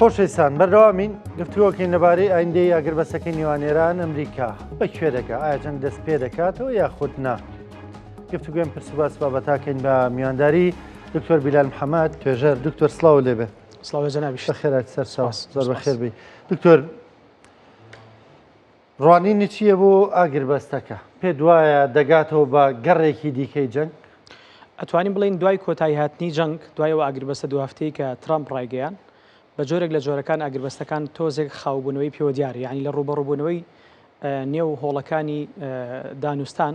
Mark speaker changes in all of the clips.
Speaker 1: خۆشەویستان بەردەوامین گفتوگۆکەین لەبارەی ئایندەی ئاگربەسەکەی نێوان ئێران ئەمریکا بە کوێ دەکا ئایا جەنگ دەست پێ دەکاتەوە یاخود نا گفتوگوێن پرس و باس بابەتاکەین بە میوانداری دکتۆر بیلال محەممەد توێژەر دکتۆر سڵاو لێبێ
Speaker 2: سڵاو لە جەنابیشت
Speaker 1: بەخێرات سەرچاو زۆر بەخێر بی دکتۆر ڕوانینی چییە بۆ ئاگربەستەکە؟ پێت وایە دەگاتەوە بە گەڕێکی دیکەی جەنگ؟
Speaker 2: ئەتوانین بڵێین دوای کۆتاییهاتنی جەنگ، دوای ئەو ئاگربەستە دوو هەفتەیەی کە ترامپ ڕایگەیاند، بە جۆرێک لە جۆرەکان ئاگربەستەکان تۆزێک خاوبوونەوەی پێوە دیارە، یانی لە ڕووبەڕووبوونەوەی نێو هۆڵەکانی دانوستان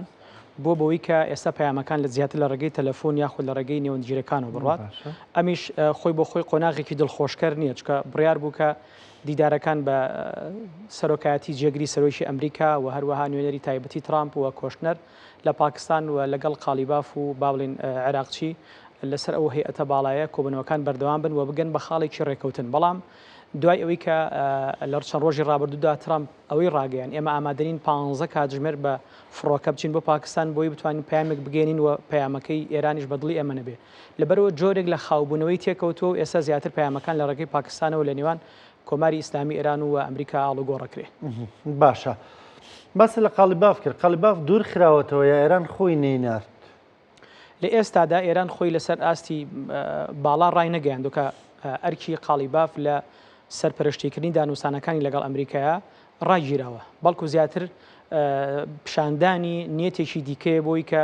Speaker 2: بووە بەوەی کە ئێستا پەیامەکان لە زیاتر لە ڕێگەی تەلەفۆن یاخود لە ڕێگەی نێوەندگیرەکانەوە بڕوات. ئەمیش خۆی بۆ خۆی قۆناغێکی دڵخۆشکەر نییە، چونکە بڕیار بوو کە دیدارەکان بە سەرۆکایەتی جێگری سەرۆکی ئەمریکا و هەروەها نوێنەری تایبەتی ترامپ و کۆشنەر لە پاکستان و لەگەڵ قالیباف و با بڵێین عێراقچی لەسەر ئەو هەیئەتە باڵایە کۆبوونەوەکان بەردەوام بن و بگەن بە خاڵێکی ڕێکەوتن. بەڵام دوای ئەوەی کە لە چەند ڕۆژی ڕابردوودا ترامپ ئەوەی ڕاگەیاند ئێمە ئامادەنین پانزە کاتژمێر بە فڕۆکە بچین بۆ پاکستان بۆی بتوانین پەیامێک بگەیەنین و پەیامەکەی ئێرانیش بە دڵی ئێمە نەبێ لەبەرئەوە جۆرێک لە خاوبوونەوەی تێکەوتووە و ئێستا زیاتر پەیامەکان لە ڕێگەی پاکستانەوە لە نێوان کۆماری ئیسلامی ئێران و ئەمریکا ئاڵوگۆڕ ئەکرێ.
Speaker 1: باشە باست لە قالیباف کرد، قالیباف دوور خراوەتەوە یا ئێران خۆی نەینارد؟
Speaker 2: لە ئێستادا ئێران خۆی لەسەر ئاستی باڵا ڕاینەگەیاندووە کە ئەرکی قالیباف لە سەرپەرشتیکردنی دانوستانەکانی لەگەڵ ئەمریکایە ڕاگیراوە، بەڵکو زیاتر پیشاندانی نیەتێکی دیکەیە بۆی کە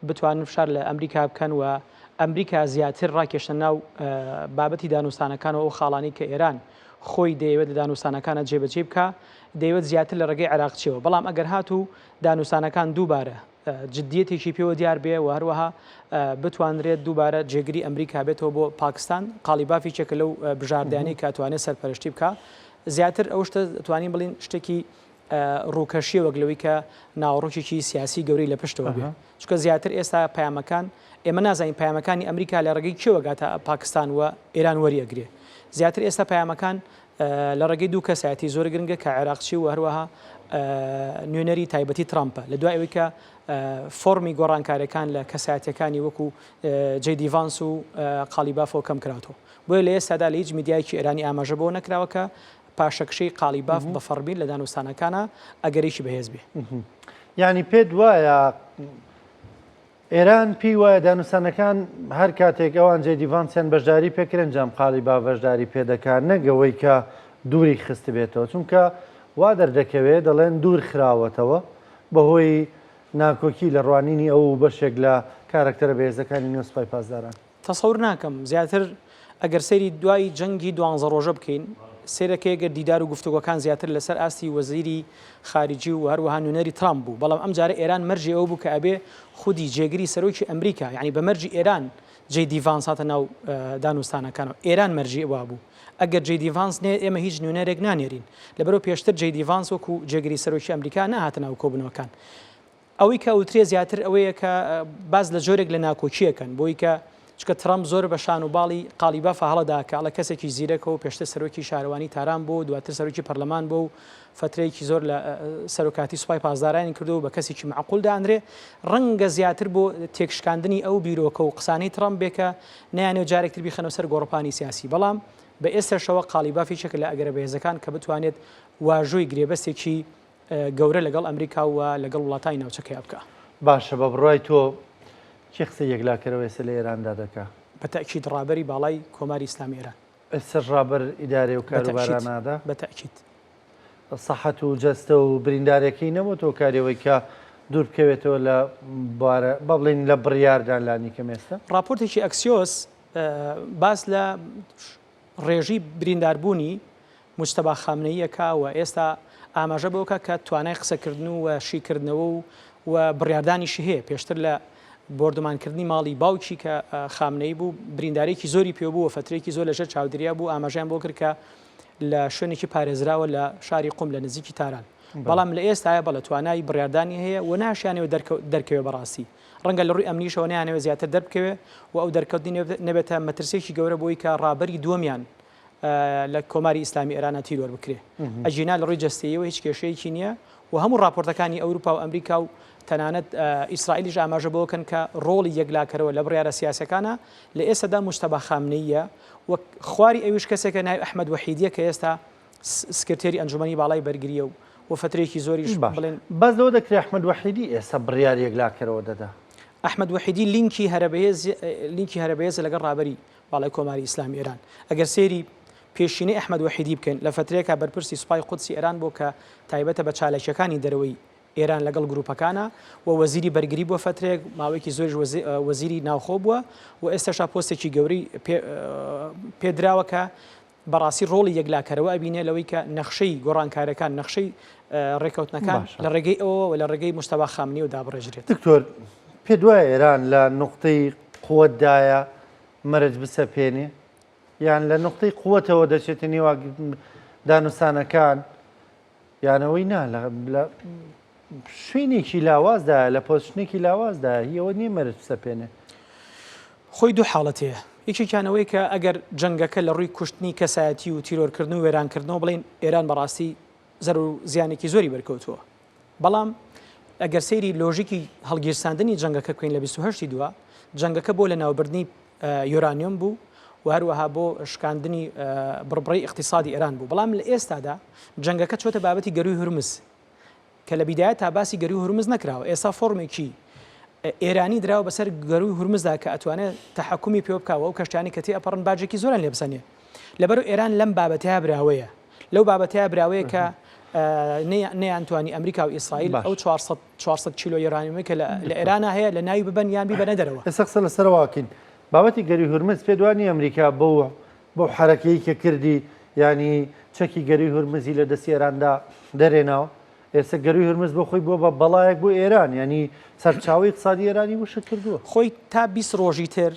Speaker 2: بتوانن فشار لە ئەمریکا بکەن و ئەمریکا زیاتر ڕاکێشنە ناو بابەتی دانوستانەکان و ئەو خاڵانەی کە ئێران خۆی دەیەوێت لە دانوستانەکانە جێبەجێی بکا دەیەوێت زیاتر لە ڕێگەی عێراقچیەوە بەڵام ئەگەر هاتوو دانوستانەکان دووبارە جدیەتێکی پێوە دیار بێ و هەروەها بتوانرێت دووبارە جێگری ئەمریکا بێتەوە بۆ پاکستان قاڵیباف یەکێکە لەو بژاردەیانەی کە ئەتوانێت سەرپەرشتی بکا زیاتر ئەو شتە توانین بڵین شتێکی ڕووکەشیە وەک لەوەی کە ناوەڕۆکێکی سیاسی گەورەی لە پشتەوە بێ چونکە زیاتر ئێستا پەیامەکان ئێمە نازانین پەیامەکانی ئەمریکا لە ڕێگەی کێوە گاتە پاکستان و ئێران وەری ئەگرێ زیاتر ئێستا پەیامەکان لە ڕێگەی دوو کەسایەتی زۆر گرنگە کە عێراقچی و هەروەها نوێنەری تایبەتی ترامپە لە دوای ئەوەی کە فۆرمی گۆڕانکاریەکان لە کەسایەتیەکانی وەکو جەی دی ڤانس و قالیبافەوە کەم کراوەتەوە بۆیە لە ئێستادا لە هیچ میدیایەکی ئێرانی ئاماژە بەوە نەکراوە کە پاشەکشەی قالیباف بە فەڕمی لە دانوستانەکانا ئەگەرێکی بەهێز بێ.
Speaker 1: یانی پێت وایە ئێران پێی وایە دانوستانەکان هەر کاتێک ئەوان جەی دی ڤانسیان بەشداری پێکرد ئەنجام قالیباف بەشداری پێ دەکات نەک ئەوەی کە دووری خستبێتەوە چونکە وا دەردەکەوێت دەڵێن دوور خراوەتەوە بەهۆی ناکۆکی لە ڕوانینی ئەو و بەشێک لە کارەکتەرە بەهێزەکانی نێو سوپای پاسداران.
Speaker 2: تەسەور ناکەم، زیاتر ئەگەر سەیری دوای جەنگی دوانزە ڕۆژە بکەین، سەیرەکەی گەر دیدار و گفتوگۆکان زیاتر لەسەر ئاستی وەزیری خارجی و هەروەها نوێنەری ترامپ بوو، بەڵام ئەمجارە ئێران مەرجی ئەوە بوو کە ئەبێ خودی جێگری سەرۆکی ئەمریکا، یانی بە مەرجی ئێران جەی دی ڤانس هاتە ناو دانوستانەکانەوە، ئێران مەرجی وابوو ئەگەر جەی دی ڤانس نەیەت ئێمە هیچ نوێنەرێک نانێرین، لەبەرئەوە پێشتر جەی دی ڤانس وەکو جێگری سەرۆکی ئەمریکا نەهاتە ناو کۆبوونەوەکان. ئەوەی کە ئەوترێ زیاتر ئەوەیە کە باس لە جۆرێک لە ناکۆکییەکەن بۆی کە چونکە ترەمپ زۆر بە شان و باڵی قالیبافا هەڵەدا کە ئەڵێ کەسێکی زیرەکە و پێشتر سەرۆکی شارەوانی تاران بووە و دواتر سەرۆکی پەرلەمان بووە و فەترەیەکی زۆر لە سەرۆکاتی سوپای پاسدارانی کردووە و بە کەسێکی مەعقول دانرێ ڕەنگە زیاتر بۆ تێکشکاندنی ئەو بیرۆکە و قسانەی ترەمپ بێ کە نەیانەوێت جارێک تر بیخەنەوە سەر گۆڕەپانی سیاسی بەڵام بە ئێستەشەوە قالیباف یەکێکە لە ئەگەرە بەهێزەکان کە بتوانێت واژۆی گرێبەستێکی گەورە لەگەڵ ئەمریکا و لەگەڵ وڵاتانی ناوچەکەیا بکا.
Speaker 1: باشە بە بڕوای تۆ کێ قسەی یەکلاکەرەوە ئێستا لە ئێراندا دەکا؟
Speaker 2: بە تەئکید ڕابەری باڵای کۆماری ئیسلامی ئێران.
Speaker 1: ئێستاش ڕابەر ئیدارەی ئەو کاروبارانە ئەدا؟
Speaker 2: بە تەئکید.
Speaker 1: سەحەت و جەستە و بریندارەکەی نەبۆتە هۆکاری ئەوەی کە دوور بکەوێتەوە لە بوارە با بڵێین لە بڕیاردان لانیکەم ئێستا؟
Speaker 2: ڕاپۆرتێکی ئەکسیۆس باس لە ڕێژەی برینداربوونی موجتەبا خامنەیی ئەکا و ئێستا ئاماژە بەوە کا کە توانای قسەکردن و شیکردنەوە و و بڕیاردانیشی هەیە پێشتر لە بۆردومانکردنی ماڵی باوکی کە خامنەیی بوو بریندارێکی زۆری پێ بوو و فەترەیەکی زۆر لەژێر چاودێریا بوو ئاماژەیان بۆ کرد کە لە شوێنێکی پارێزراوە لە شاری قوم لە نزیکی تاران بەڵام لە ئێستایا بەڵێ توانای بڕیاردانی هەیە و ناشیانەوێت دەرکەوێ بەڕاستی ڕەنگە لە ڕووی ئەمنیشەوە نەیانەوێت زیاتر دەربکەوێ و ئەو دەرکەوتنی نەبێتە مەترسییەکی گەورە بۆی کە ڕابەری دووەمیان لە کۆماری ئیسلامی ئێرانە تیرۆر بکرێ. ئەگینا لە ڕووی جەستەییەوە هیچ کێشەیەکی نییە و هەموو ڕاپۆرتەکانی ئەوروپا و ئەمریکا و تەنانەت ئیسرائیلیش ئاماژە بەوە کەن کە ڕۆڵی یەکلاکەرەوە لە بڕیارە سیاسیەکانە لە ئێستادا موجتەبا خامنەییە و خواری ئەویش کەسێکە ناوی ئەحمەد وەحیدیە کە ئێستا سکرتێری ئەنجومەنی باڵای بەرگریە و و فترەیەکی زۆریش
Speaker 1: باش
Speaker 2: بڵێن
Speaker 1: باس لەوە دەکرێ ئەحمەد وەحیدی ئێستا بڕیاری یەکلاکەرەوە دەدا.
Speaker 2: ئەحمەد وەحیدی لینکی هەرە بەهێز لینکی هەرە بەهێزە لەگەڵ ڕابەری باڵای کۆماری ئیسلامی ئێران. ئەگەر سەیری پێشینەی ئەحمەد وەحیدی بکەین، لە فەترەیەکا بەرپرسی سوپای قودسی ئێران بووە کە تایبەتە بە چالاکییەکانی دەرەوەی ئێران لەگەڵ گرووپەکانا و وەزیری بەرگری بووە فەترەیەک، ماوەیەکی زۆریش وەزیری ناوخۆ بووە و ئێستاشا پۆستێکی گەورەی پێ دراوە کە بەڕاستی ڕۆڵی یەکلاکەرەوە ئەبینێ لەوەی کە نەخشەی گۆڕانکاریەکان، نەخشەی ڕێکەوتنەکان
Speaker 1: باشە.
Speaker 2: لە ڕێگەی ئەوەوە و لە ڕێگەی موجتەبا خامنەیەوە دابڕێژرێت.
Speaker 1: دکتۆر، پێت وایە ئێران لە نوقتەی قوەتدایە مەرج بسەپێنێ؟ یان لە نوقتەی قوەتەوە دەچێتە نێو دانوستانەکان یان ئەوەی نا لە شوێنێکی لاوازدایە لە position ێکی لاوازدایە هی ئەوە نییە مەرج بسەپێنێ.
Speaker 2: خۆی دوو حاڵەت هەیە یەکێکیان ئەوەیە کە ئەگەر جەنگەکە لە ڕووی کوشتنی کەسایەتی و تیرۆرکردن و وێرانکردنەوە بڵێین ئێران بەڕاستی زەرەر و زیانێکی زۆری بەرکەوتووە بەڵام ئەگەر سەیری لۆژیکی هەڵگیرساندنی جەنگەکە بکەین لە 28 دووە جەنگەکە بۆ لەناوبردنی یۆرانیۆم بوو و هەروەها بۆ شکاندنی بڕبڕەی ئیقتیسادی ئێران بوو بەڵام لە ئێستادا جەنگەکە چۆتە بابەتی گەرووی هورمز کە لە بیدایەتا باسی گەرووی هورمز نەکراوە ئێستا فۆرمێکی ئێرانی دراوە بەسەر گەرووی هورمزدا کە ئەتوانێت تەحەکومی پێوە بکا و ئەو کەشتیانەی کە تێئەپەڕن باجێکی زۆریان لێ بسەنێ لەبەر ئێران لەم بابەتەیا براوەیە لەو بابەتەیا براوەیە کە نەیانتوانی ئەمریکا و ئیسرائیل ئەو 400 400 کیلۆ یۆرانیۆمی کە لە ئێرانە هەیە لە ناوی ببەن یان بیبەنە دەرەوە.
Speaker 1: ئێستا قسە لەسەر واکەین بابەتی گەرووی هورمز پێت وا نییە ئەمریکا بەو بەو حەرەکەی کە کردی یانی چەکی گەرووی هورمزی لە دەستی ئێراندا دەرێناوە ئێستا گەرووی هورمز بۆ خۆی بووە بە بەڵایەک بۆ ئێران یانی سەرچاوەی اقتصادی ئێرانی وشک کردووە.
Speaker 2: خۆی تا 20 ڕۆژی تر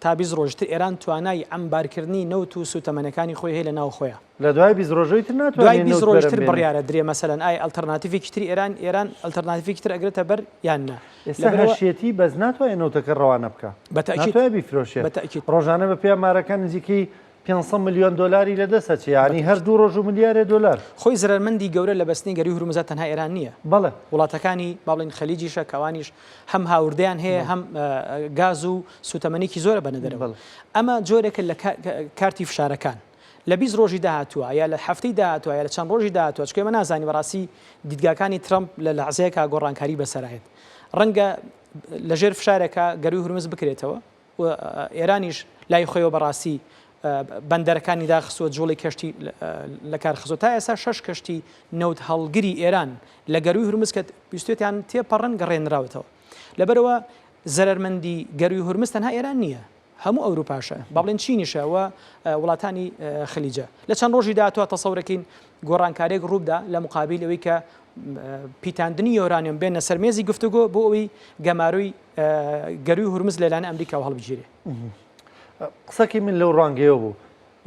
Speaker 2: تا 20 ڕۆژی تر ئێران توانای عەمبارکردنی نەوت و سووتەمەنەکانی خۆی هەیە لە ناو خۆیا.
Speaker 1: لە دوای 20 ڕۆژەوەی تر
Speaker 2: دوای
Speaker 1: ناتوانێ
Speaker 2: 20
Speaker 1: نەوت
Speaker 2: ڕۆژی
Speaker 1: بەرەم
Speaker 2: تر
Speaker 1: بێنێ.
Speaker 2: بڕیارە درێ مەسەلەن ئایا ئەلتەرناتیڤێکی تری ئێران ئێران ئەلتەرناتیڤێکی تر ئەگرێتە بەر یان نا؟
Speaker 1: ئێستا
Speaker 2: لەبەرئەوە
Speaker 1: هەشیەتی بەس ناتوانێ نەوتەکە ڕەوانە بکا.
Speaker 2: بە تەئکید
Speaker 1: ناتوانێ بیفرۆشێ.
Speaker 2: بە تەئکید.
Speaker 1: ڕۆژانە بە پێی ئامارەکان نزیکەی 500 ملیۆن دۆلاری لە دەست ئەچێ یانی هەر
Speaker 2: بە تەئکید.
Speaker 1: دوو ڕۆژ و ملیارێ دۆلار.
Speaker 2: خۆی زەرەرمەندی گەورە لە بەستنی گەرووی هورمزا تەنها ئێران نییە.
Speaker 1: بەڵێ.
Speaker 2: وڵاتەکانی با بڵێین خەلیجیشە کە ئەوانیش هەم هاوردەیان هەیە هەم گاز و سووتەمەنیی زۆرە بەنە دەرەوە.
Speaker 1: بەڵێ.
Speaker 2: ئەمە جۆرێکە لە کارتی فشارەکان. لە 20 ڕۆژی داهاتووە یا لە هەفتەی داهاتووە یا لە چەند ڕۆژی داهاتووە چونکە ئێمە نازانین بەڕاستی دیدگاکانی ترەمپ لە لەحزەیەکا گۆڕانکاری بەسەرایەت. ڕەنگە لە ژێر فشارێکا گەرووی هورمز بکرێتەوە و ئێرانیش لای خۆیەوە بەڕاستی بەندەرەکانی داخستووە جوڵەی کەشتی لە کار خستووە. تا ئێستا شەش کەشتی نەوت هەڵگری ئێران لە گەرووی هورمز کە ویستوێتیان تێپەڕن گەڕێنراوەتەوە. لەبەرئەوە زەرەرمەندی گەرووی هورمز تەنها ئێران نییە، هەموو ئەوروپاشە، با بڵێین چینیشە و وڵاتانی خلیجە. لە چەند ڕۆژی داهاتووە تەسەورەکەین گۆڕانکارییەک ڕووبدا لە مقابیل ئەوەی کە پیتاندنی یۆرانیۆم بێنە سەر مێزی گفتوگۆ بۆ ئەوەی گەمارۆی گەرووی هورمز لەلایەن ئەمریکاوە هەڵبگیرێ.
Speaker 1: قسەکەی من لەو ڕوانگەیەوە بوو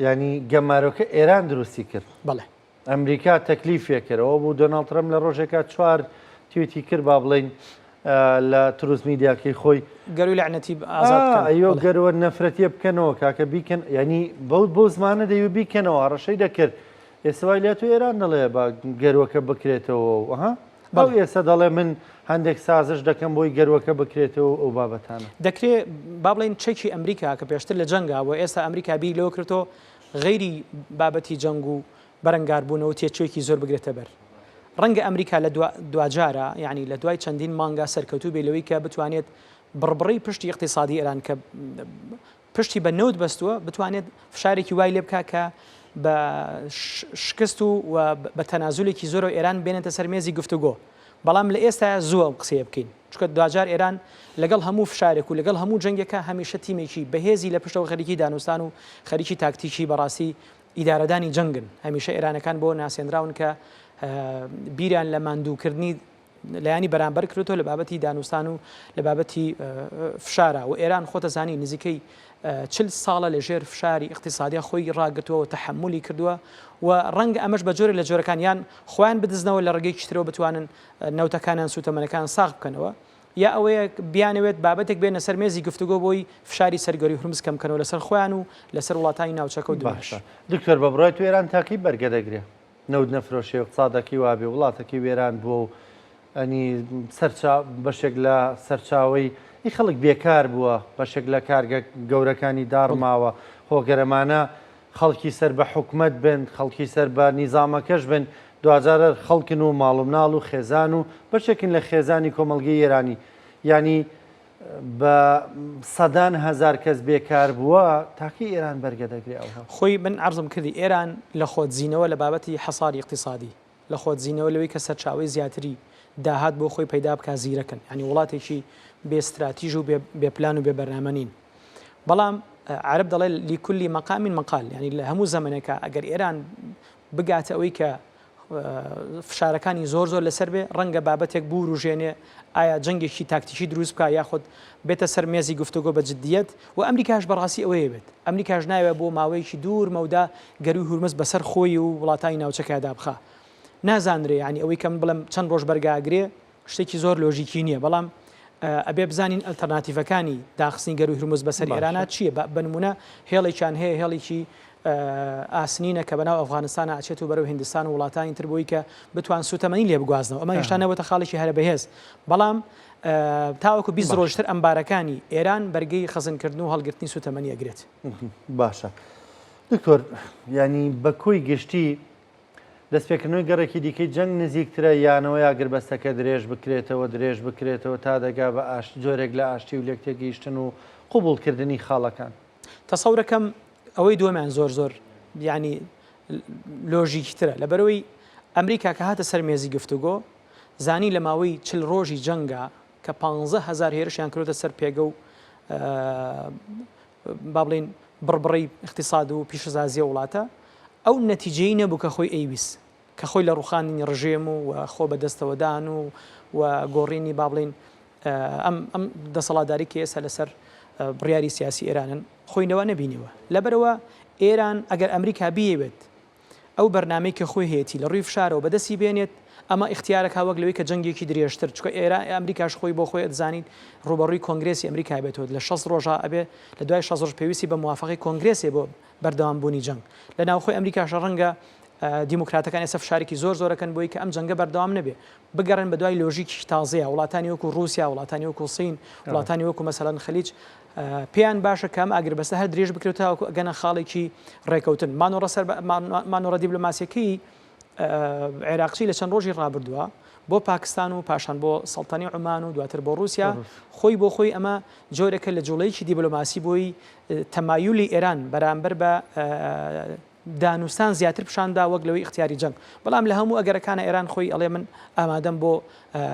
Speaker 1: یانی گەمارۆکە ئێران دروستی کرد.
Speaker 2: بەڵێ.
Speaker 1: ئەمریکا تەکلیفێ کرد ئەوە بوو دۆناڵد ترەمپ لە ڕۆژێکا چوار تویتی کرد با بڵێین لە تروس میدیاکەی خۆی
Speaker 2: گەروی لەعنەتی ئازاد بکەن
Speaker 1: ئەیۆ گەروە نەفرەتیە بکەنەوە کاکە بیکەن ینی بەو بەو زمانە دەیوە بیکەنەوە هەڕەشەی دەکرد ئێستا وای لێت و ئێران دەڵێ با گەروەکە بکرێتەوە و ئەها بەو ئێستا دەڵێ من هەندێک سازش دەکەم بۆی گەروەکە بکرێتەوە ئەو بابەتانە.
Speaker 2: دەکرێ با بڵێین چەکی ئەمریکا کە پێشتر لە جەنگا بووە ئێستا ئەمریکا بیری لەوە کردەوە غەیری بابەتی جەنگ و بەرەنگاربوونەوە و تێچوویەکی زۆر بگرێتە بەر. ڕەنگە ئەمریکا لە دواجارا یانی لە دوای چەندین مانگا سەرکەوتوو بێ لەوەی کە بتوانێت بڕبڕەی پشتی ئیقتیسادی ئێران کە پشتی بە نەوت بەستووە بتوانێت فشارێکی وای لێ بکا کە بە شکست و بە تەنازولێکی زۆرەوە ئێران بێنێتە سەر مێزی گفتوگۆ. بەڵام لە ئێستایا زووە ئەم قسەیە بکەین. چونکە دواجار ئێران لەگەڵ هەموو فشارێک و لەگەڵ هەموو جەنگێکا هەمیشە تیمێکی بەهێزی لە پشتەوە خەریکی دانوستان و خەریکی تاکتیکی بەڕاستی ئیدارەدانی جەنگن. هەمیشە ئێرانەکان بەوە ناسێنراون کە بیریان لە ماندووکردنی لایەنی بەرامبەر کردووەتەوە لە بابەتی دانوستان و لە بابەتی فشارا و ئێران خۆتەزانی نزیکەی چل ساڵە لە ژێر فشاری ئیقتیسادیا خۆی ڕاگرتووە و تەحەمولی کردووە و ڕەنگە ئەمەش بە جۆرێک لە جۆرەکان یان خۆیان بدزنەوە لە ڕێگەیەکی ترەوە بتوانن نەوتەکانیان سووتەمەنەکان ساغ بکەنەوە یا ئەوەیە بیانەوێت بابەتێک بێنە سەر مێزی گفتوگۆ بۆی فشاری سەر گەرووی هورمز کەم بکەنەوە لەسەر خۆیان و لەسەر وڵاتانی ناوچەکە و دنیاش.
Speaker 1: باشە دکتۆر بە بڕوای تۆ ئێران تا کەی بەرگە دەگرێ؟ نەوت نەفرۆشێ و اقتصادەکەی وابێ وڵاتەکەی وێران بووە و ئەنی سەرچا بەشێک لە سەرچاوەی ئی خەڵک بێکار بووە بەشێک لە کارگە گەورەکانی داڕماوە هۆگەرەمانە خەڵکی سەر بە حکومەت بن خەڵکی سەر بە نیزامەکەش بن دواجار هەر خەڵکن و ماڵ و مناڵ و خێزان و بەشێکن لە خێزانی کۆمەڵگەی ئێرانی یانی بە سەدان هەزار کەس بێکار بووە تاکەی ئێران بەرگە دەگرێ ئەوها؟
Speaker 2: خۆی من عەرزم کردی ئێران لە خۆدزینەوە لە بابەتی حەساری ئیقتیسادی لە خۆدزینەوە لەوەی کە سەرچاوەی زیاتری داهات بۆ خۆی پەیدا بکا زیرەکن یانی وڵاتێکی بێ ستراتیژ و بێ پلان و بێ بەرنامە نین بەڵام عەرەب دەڵێ لکل مقام مقال یانی لە هەموو زەمەنێکا ئەگەر ئێران بگاتە ئەوەی کە فشارەکانی زۆر زۆر لەسەر بێ ڕەنگە بابەتێک بوروژێنێ ئایا جەنگێکی تاکتیکی دروست بکە یاخود بێتە سەر مێزی گفتوگۆ بە جدیەت و ئەمریکاش بەڕاستی ئەوەیە بێت ئەمریکاش ناوێ بۆ ماوەیەکی دوور مەودا گەروی هورمز بەسەر خۆی و وڵاتانی ناوچەکەدا بخا نازانرێ یانی ئەوەی کە من بڵێم چەند ڕۆژ بەرگاگرێ شتێکی زۆر لۆژیکی نییە بەڵام ئەبێ بزانین ئەلتەرناتیڤەکانی داخستنی گەروی هورمز بەسەر ئێرانە چییە بە نمونە هێڵێکیان هەیە هێڵێکی ئاسنینە کە بەناو ئەفغانستانە ئەچێت و بەرەو هندستان و وڵاتانی تر بۆی کە بتوان سوتەمەنی لێ بگوازنەوە ئەمە هێشتا نەبێتە خاڵێکی هەرە بەهێز بەڵام تاوەکو 20 ڕۆژتر ئەمبارەکانی ئێران بەرگەی خەزنکردن و هەڵگرتنی سوتەمەنی ئەگرێت.
Speaker 1: باشە دکتۆر ینی بە کۆی گشتی دەستپێکردنەوەی گەڕێکی دیکەی جەنگ نزیکترە یانەوەی ئاگربەستەکە درێژ بکرێتەوە درێژ بکرێتەوە تا دەگا بە ئاشت جۆرێک لە ئاشتی و لێکتێگەیشتن و قبوڵکردنی خاڵەکان؟
Speaker 2: تەسەورەکەم ئەوەی دووەمیان زۆر زۆر یانی لۆژیکیترە لەبەرئەوەی ئەمریکا کە هاتە سەر مێزی گفتوگۆ زانی لە ماوەی چل ڕۆژی جەنگا کە 15 هەزار هێرشیان کرۆتە سەر پێگە و با بڵێین بڕبڕەی ئیقتیساد و پیشەسازیی وڵاتە، ئەو نەتیجەی نەبوو کە خۆی ئەیویست، کە خۆی لە ڕووخاندنی ڕژێم و و خۆ بەدەستەوەدان و و گۆڕینی با بڵێین ئەم ئەم دەسەڵاتداری کە ئێستا لەسەر بڕیاری سیاسی ئێرانن خۆی لەوە نەبینیوە. لەبەرئەوە ئێران ئەگەر ئەمریکا بیەوێت ئەو بەرنامەی کە خۆی هەیەتی لە ڕووی فشارەوە بەدەستی بێنێت، ئەمە ئیختیارەکا وەک لەوەی کە جەنگێکی درێژتر، چونکە ئێرا ئەمریکاش خۆی بۆ خۆی ئەتزانیت ڕووبەڕووی کۆنگرێسی ئەمریکا بێتەوە لە 60 ڕۆژا ئەبێ لە دوای 60 ڕۆژ پێویستی بە موافقەی کۆنگرێسێ بۆ بەردەوام بوونی جەنگ لە ناوخۆی ئەمریکاشە ڕەنگە دیموکراتەکان ئێستا فشارێکی زۆر زۆرەکەن بۆی کە ئەم جەنگە بەردەوام نەبێ بگەڕێن بە دوای لۆژیکی تازەیە وڵاتانی وەکو ڕووسیا وڵاتانی وەکو سین وڵاتانی وەکو مەسەلەن خلیج پێیان باشە کە ئەم ئاگربەستە هەر درێژ بکرێت تاوەکو ئەگەنە خاڵێکی ڕێکەوتن. مانۆڕە سەر مانۆڕە دیبلۆماسیەکەی عێراقچی لە چەند ڕۆژی ڕابردووە بۆ پاکستان و پاشان بۆ سەڵتەنی عومان و دواتر بۆ ڕووسیا خۆی بۆ خۆی ئەمە جۆرێکە لە جوڵەیەکی دیبلۆماسی بۆی تەمایلی ئێران بەرامبەر بە دانوستان زیاتر پیشان دا وەک لەوەی ئیختیاری جەنگ بەڵام لە هەموو ئەگەرەکانە ئێران خۆی ئەڵێ من ئامادەم بۆ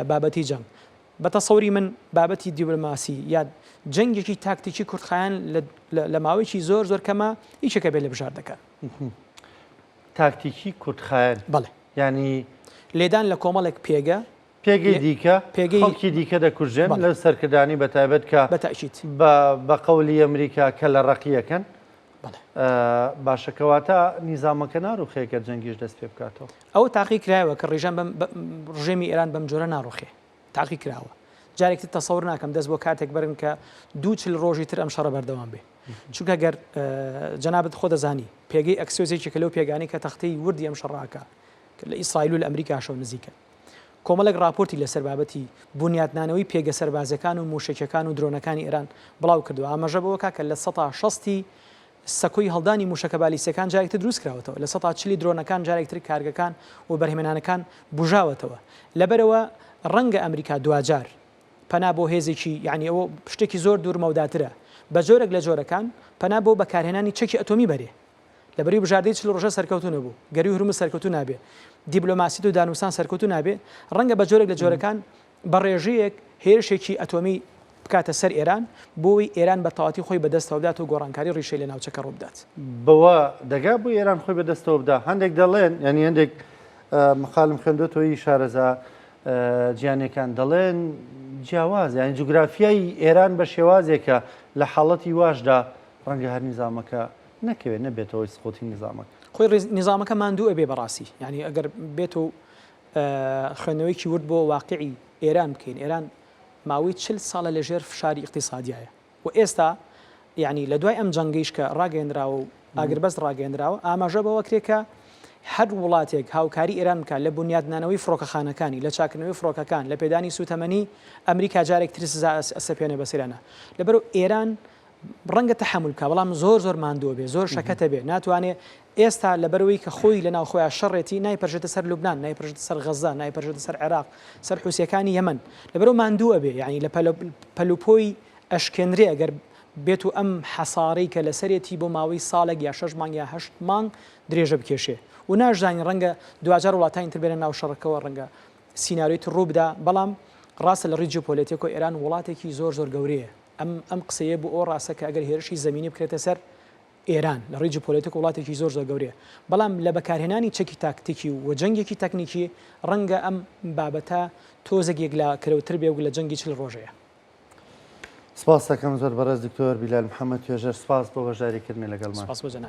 Speaker 2: بابەتی جەنگ بە تەسەوری من بابەتی دیبلۆماسی یا جەنگێکی تاکتیکی کورتخایەن لە ماوەیەکی زۆر زۆر کەمە یەکێکە بێ لە بژاردەکان.
Speaker 1: تاکتیکی کورتخایەن؟
Speaker 2: بەڵێ.
Speaker 1: یانی؟
Speaker 2: لێدان لە کۆمەڵێک پێگە.
Speaker 1: پێگەی دیکە، خەڵکی دیکە دەکوژرێن لەو سەرکردانەی بە تایبەت کە بە قەولی ئەمریکا کەلە ڕەقییەکەن. باشە کەواتە نیزامەکە ناڕوخێ گەر جەنگیش دەست پێ بکاتەوە؟
Speaker 2: ئەوە تاقی کرایەوە کە ڕژێم بەم ڕژێمی ئێران بەم جۆرە ناڕوخێ. تاقی کراوە. جارێکی تر تەسەور ناکەم دەست بۆ کاتێک بەرن کە دوو چل ڕۆژی تر ئەم شەڕە بەردەوام بێ. چونکە گەر جەنابت خۆ دەزانی پێگەی ئەکسیۆس یەکێکە لەو پێگانەی کە تەختەی وردی ئەم شەڕە ئەکا کە لە ئیسرائیل و لە ئەمریکاشەوە نزیکە. کۆمەڵێک ڕاپۆرتی لەسەر بابەتی بونیاتنانەوەی پێگە سەربازیەکان و موشەکیەکان و درۆنەکانی ئێران بڵاو کردەوە ئاماژە بەوە کا کە 60% ی سەکۆی هەڵدانی موشەکە بالیستیەکان جارێک تر دروست کراوەتەوە، 40% ی درۆنەکان جارێک تر کارگەکان و بەرهەمێنانەکان بوژاوەتەوە. لەبەرئەوە ڕەنگە ئەمریکا دواجار پەنا بۆ هێزێکی یانی ئەوە شتێکی زۆر دوور مەوداترە بە جۆرێک لە جۆرەکان پەنا بۆ بەکارهێنانی چەکی ئەتۆمی بەرێ. لەبەری بژاردەی 40 ڕۆژە سەرکەوتوو نەبوو. گەرووی هورمز سەرکەوتوو نابێ. دیبلۆماسیت و دانوستان سەرکەوتوو نابێ. ڕەنگە بە جۆرێک لە جۆرەکان بە ڕێژەیەک هێرشێکی ئەتۆمی بکاتە سەر ئێران، بۆوەی ئێران بە تەواتی خۆی بە دەستەوە بدات و گۆڕانکاری ڕیشەی لە ناوچەکە ڕووبدات.
Speaker 1: بەوە دەگا بۆ ئێران خۆی بە دەستەوە بدا؟ هەندێک دەڵێن، یانی هەندێک مقالم خوێندۆتەوە ی شارەزا جیهانیەکان دەڵێن جیاواز، یانی جوگرافیای ئێران بە شێوازێکە لە حاڵەتی واشدا ڕەنگە هەر نیزامەکە نەکەوێت، نەبێتە هۆی سقوتی نیزامەکە.
Speaker 2: خۆی نیزامەکە ماندوو ئەبێ بەڕاستی، یانی ئەگەر بێت و خوێندنەوەیەکی ورد بۆ واقیعی ئێران بکەین، ئێران ماوەی 40 ساڵە لە ژێر فشاری ئیقتیسادیایە و ئێستا یانی لە دوای ئەم جەنگەیش کە ڕاگەیەندراوە و ئاگربەست ڕاگەیەندراوە ئاماژە بەوە کرێ کە. هەر وڵاتێک هاوکاری ئێران بکات لە بونیادنانەوەی فڕۆکەخانەکانی، لە چاککردنەوەی فڕۆکەکان، لە پێدانی سووتەمەنی، ئەمریکا جارێک تر سزا ئەسەپێنێ بەسەر ئێرانە. لەبەرئەوە ئێران ڕەنگە تەحەمول بکا بەڵام زۆر زۆر ماندووە بێ، زۆر شەکەتە بێ، ناتوانێ ئێستا لەبەرئەوەی کە خۆی لە ناوخۆیا شەڕێتی نایپەرژێتە سەر لوبنان، نایپەرژێتە سەر غەززە، نایپەرژێتە سەر عێراق، سەر حوسییەکانی یەمەن. لەبەرئەوە ماندوو ئەبێ، یانی لە پەلوپۆی ئەشکێنرێ ئەگەر بێتو ئەم حەسارەی کە لەسەرێتی بۆ ماوەی ساڵێک یا شەش مانگ یا هەشت مانگ درێژە بکێشێ و ناشزانین ڕەنگە دواجار وڵاتانی تر بێنە ناو شەڕەکەوە ڕەنگە سیناریۆی تر ڕوو بدا بەڵام ڕاستە لە ڕووی جیۆپۆلەتیکەوە ئێران وڵاتێکی زۆر زۆر گەورەیە ئەم ئەم قسەیە بۆ ئەوە ڕاستە کە ئەگەر هێرشی زەمینی بکرێتە سەر ئێران لە ڕووی جیۆپۆلەتیک وڵاتێکی زۆر زۆر گەورەیە بەڵام لە بەکارهێنانی چەکی تاکتیکی و جەنگێکی تەکنیکی ڕەنگە ئەم بابەتە تۆزێک یەکلاکەرەوتر بێ و لە جەنگی 40 ڕۆژەیە.
Speaker 1: سپاس دەکەم زۆر بەڕێز دکتۆر بیلال محەممەد توێژەر سپاس بۆ بەشداریکردنی لەگەڵمان.
Speaker 2: سپاس بۆ جەنابت.